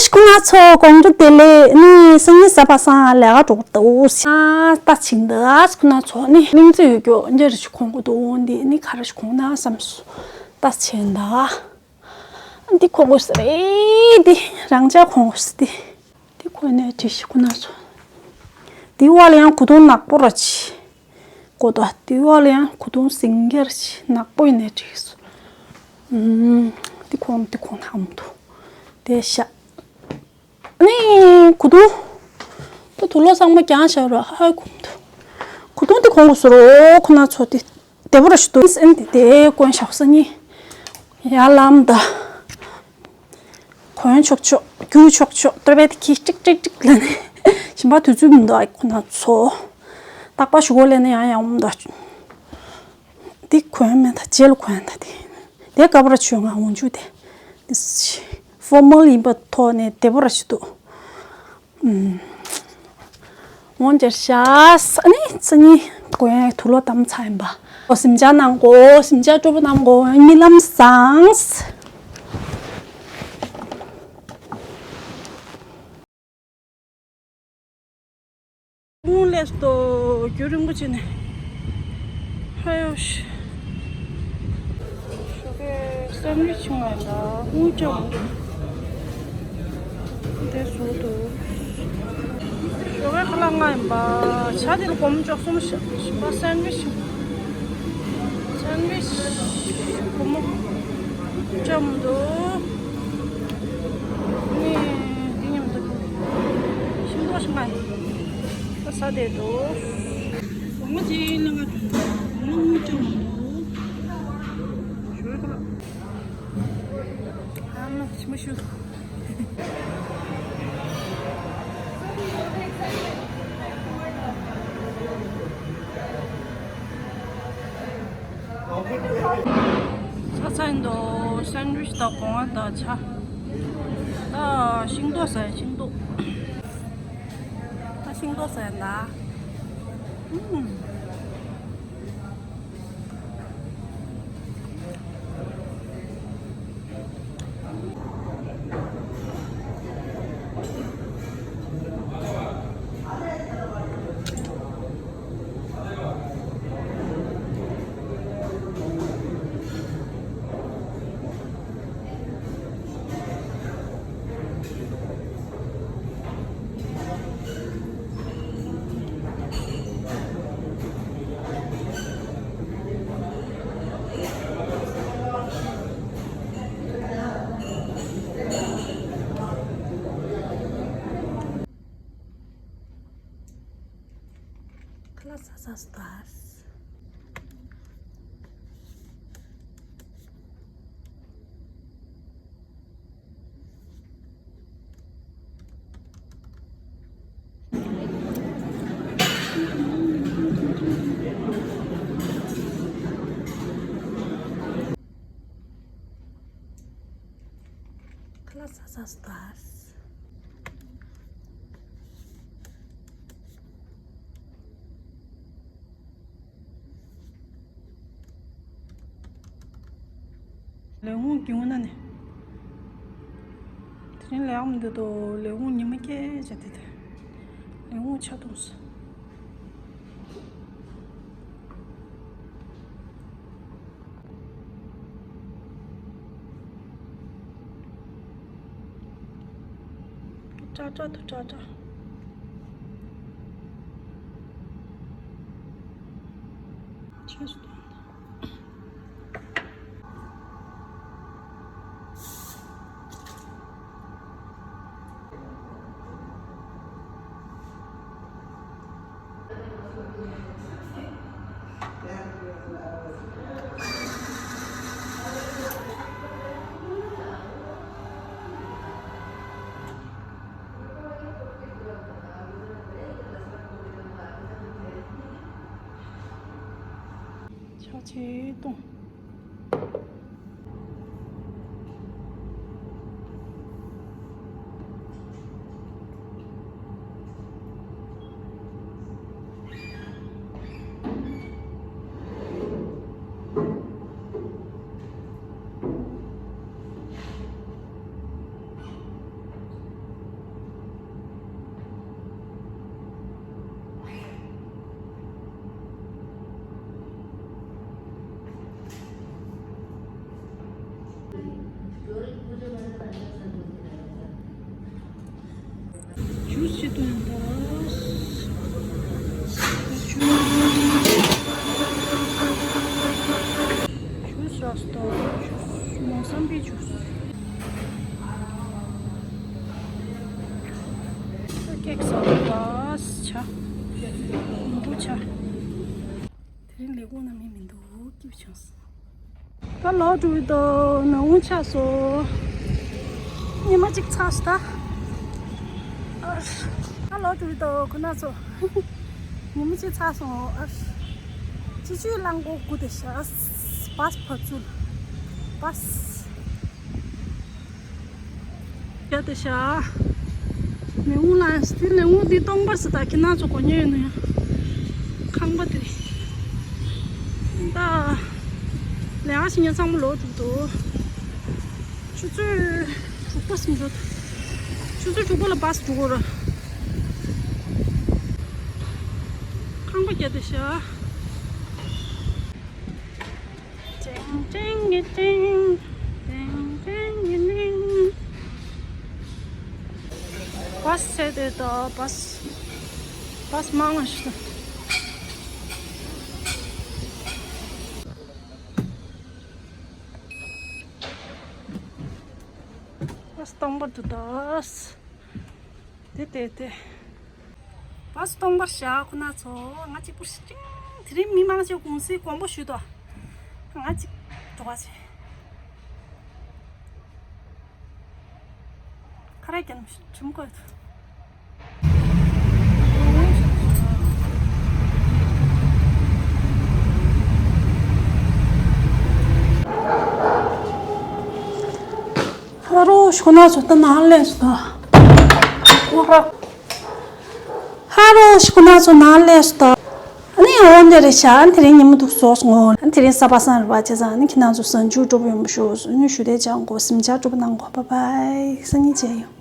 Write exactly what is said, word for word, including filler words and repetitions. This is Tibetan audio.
ཁོ་ན་ཚོ་དགོང་དྲོ་བདེ་ལེགས། ནི་སང་ཉིན་གཟའ་པ་སངས་ལས་ཀ་འགྲོ་གི་འདུག་ཨ་ད་ཕྱིན་ད་ཁོ་ན་ཚོ་ནི་གླིང་རྩེ་ཡོད་རྒྱུ་འདིར་ཞིག་གོན་གི་འདུག་འདི་ནི་ག་རེ་ཞིག་གོན་ན་བསམ་སོང་། ད་ཕྱིན་ད། འདི་གོན་དགོས་ས་རེད། འདི་རང་ཅག་གོན་དགོས་ས་འདི། འདི་གོན་ནས་བྲིས་ཤིག་ཁོ་ན་ཚོ། འདི་བ་ལ་ཡང་གོས་ཐུང་ནག་པོ་ར་ཆི། གོ་ད་འདི་བ་ལ་ཡང་གོས་ཐུང་སིང་གེར་ཆི་ནག་པོ་ཡིན་ནས་བྲིས་སོ། ཨུམ། འདི་གོན་འདི་གོན་ཧམ་དུ། དེ་ཤ། ནི་གོས་ཐུང་། ད་དུག་ལོག་ཚང་མ་རྒྱང་བཞག་རོགས། ཧ་གོ་མི་འདུག་གོས་ཐུང་དེ་གོན་དགོས་ས་རོ་ཁོ་ན་ཚོ་དེ། བདེ་པོ་ར་ཞིག་འདུག་ཨིན་དེ་དེ་གོན་བཞག་ས་ནི། ཡར་ལངས་ད། གོན་ཆོག་ཆོག་རྒྱུག་ཆོག་ཆོག་ཏོ་བེད་ཀི་ཀྲིག་ཀྲིག་ཀྲིག་ལ་ནི། ཞིམ་པ་དུས་ཚོད་མི་འདུག་ཨ་ཁོ་ན་ཚོ། རྟག་པར་ཞུ་གོ་ལས་ནི་ཡང་ཡང་འོང་ད། འདི་གོན་མེད་ད་རྗེས་ལ་གོན་ད་དེ། དེ་དཀར་པོ་ར་ཆོས་ང་འོང་ཆུ་དེ། འདི་ཕོར་མལ་ཡིན་པ་ཐོག་ནས་བདེ་པོ་ར་ཞིག་འདུག་ཨུམ། འོང་འཇར་ཤ་ས་ནི་ས་ནི་གོན་དུག་ལོག་དམ་ཚ་ཡིན་པ། ཨོ་སིམ་ཇ་གནང་གོ་སིམ་ཇ་སྤྲོ་པོ་གནང་གོ་རྨི་ལམ་བཟང་། ཁོང་ལས་ཏོ་རྒྱུན་རིང་པོ་བྱས་ནས། ཧ་ཡོ་ཤི། ཞོགས་ཀས་སེན་ཝིཆ་ང་ལ་དངུལ་ཅམ་འདུག་དེ་བཟོ་འདུག་ཞོགས་ཀས་ཁ་ལག་ང་ཡིན་པ། ཇ་དེ་ལ་སྒོར་མོ་བཅུ་གསུམ་བཞག་བཞིན་པ་སེན་ཝིཆ། སེན་ཝིཆ་སྒོར་མོ་ཅམ་འདུག་ནི་འདི་མཉམ་དུ་ཤིང་ཏོག་ཞིག་མ་ཡིན། ས་དེ་འདུག་ངོ་ཅི་ལ་ང་དུ་ངོ་ངུ་ཅི་མ་འདུག་ཞུ་ཁ་ལ། ཨ་མ་ཤི་མ་ཤུ། ཆ་ཚང་དུ་སེན་ཝིཆ་དང་གོང་བ་དང་ཆ། ད་ཤིང་ཏོག་ཟ་ཡ་ཤིང་ཏོག་ད་ཤིང་ཏོག་ཟ་ཡ་ད། ཨུམ། ཁ་ལག་ཟ་ས་སྟ། ཁ་ལག་ཟ་ས་སྟ། ལས་ཁུངས་ཀྱི་འོ་ན་ནི། དེ་རིང་ལས་ཀ་མི་འདུག་དོ། ལས་ཁུངས་ཉི་མ་སྐྱེལ་བྱས་ཏེ་དེ། ལས་ཁུངས་ཆ་གཏོང་སོང་། ཏྲ་ཏྲ་དུ་ཏྲ་ཏྲ། ཆོས་སུ་དང་། ཆ་ཆེ་གཏོང་། ཀེག་ཟ་བ་ཆ། མི་འདུག་ཆ། དེ་རིང་ལས་ཁུངས་ན་མི་མི་འདུག་སྐྱིད་པོ་བྱུང་སོང་། ད་ལོག་འགྲོ་གི་འདུག་ནམ་གུང་ཆགས་སོང་། ཉི་མ་གཅིག་ཚ་སོང་ད། ཨ། ད་ལོག་འགྲོ་གི་འདུག་ཁོ་ན་ཚོ། ཉི་མ་གཅིག་ཚ་སོང་ཨ། སྤྱི་སྤྱོད་རླངས་འཁོར་སྒུག་བསྡད་ཤག་བཱས་ཕར་ཚུར། བཱས། ཡ་དེ་ཤ། མི་འུ་ལ་སྟི་ལེ་འུ་འདི་སྟོང་པར་སི་ད་ཁྱི་ན་ཚོ་གོ་ཉེ་ཡོད་ནི། ཁང་པ་དེ། ད། ལས་ཀ་བྱེད་མཁན་ཚང་མ་ལོག་འགྲོ་འདུག་ཆུ་ཚོད་དྲུག་པ་སུམ་ཚོད། ཆུ་ཚོད་དྲུག་པ་ལ་བཱས་འགྲོ་གོ་ར། ཁང་པ་རྒྱ་དེ་ཤ། ཅིང་ཅིང་གི་ཅིང་། ཅིང་ཅིང་གི་ཅིང་། བཱས་ཚེ་དེ་དང་བཱས། བཱས་མང་ང་ཞིག་བཱས་སྟོང་པར་དུ་དོ། དེ་དེ་དེ། བཱས་སྟོང་པར་བཞག་ཁོ་ན་ཚོ་ང་གཅིག་པུ་ཞིག་ཅིང་། དེ་རིང་མི་མང་ཆེ་གུང་སེང་དགོངས་པ་ཞུས་ཏོ། ང་གཅིག་འགྲོ་བ་ཆེ། ཁ་ར་རྒྱན་གྲིམ་དགོས་ཐུ། ཧ་རོ་ཤོ་ན་ཚོ་ད་ནང་ལས་སུ་ད། ཧ་རོ་ཤོ་ན་ཚོ་ནང་ལས་སུ་ད། ཨ་ནི་འོན་ཏེ་རེ་ཤ། ཨ་ནི་དེ་རིང་ཉི་མ་འདུག་སོ་སོ་ངོ་། ཨ་ནི་དེ་རིང་གཟའ་པ་སངས་རེད་པ། བྱས་ཙང་ཨ་ནི་ཁྱེད་རང་ཚོ་གཟའ་མཇུག་སྤྲོ་པོ་ཡོང་བ་ཤོག་སོ་ནུས་ཞུ་བདེ་ཅང་གོ་སེམས་ཆགས་སྤྲོ་པོ་གནང་གོ། བྷའི་བྷའི། སང་ཉིན་མཇལ་ཡོང་།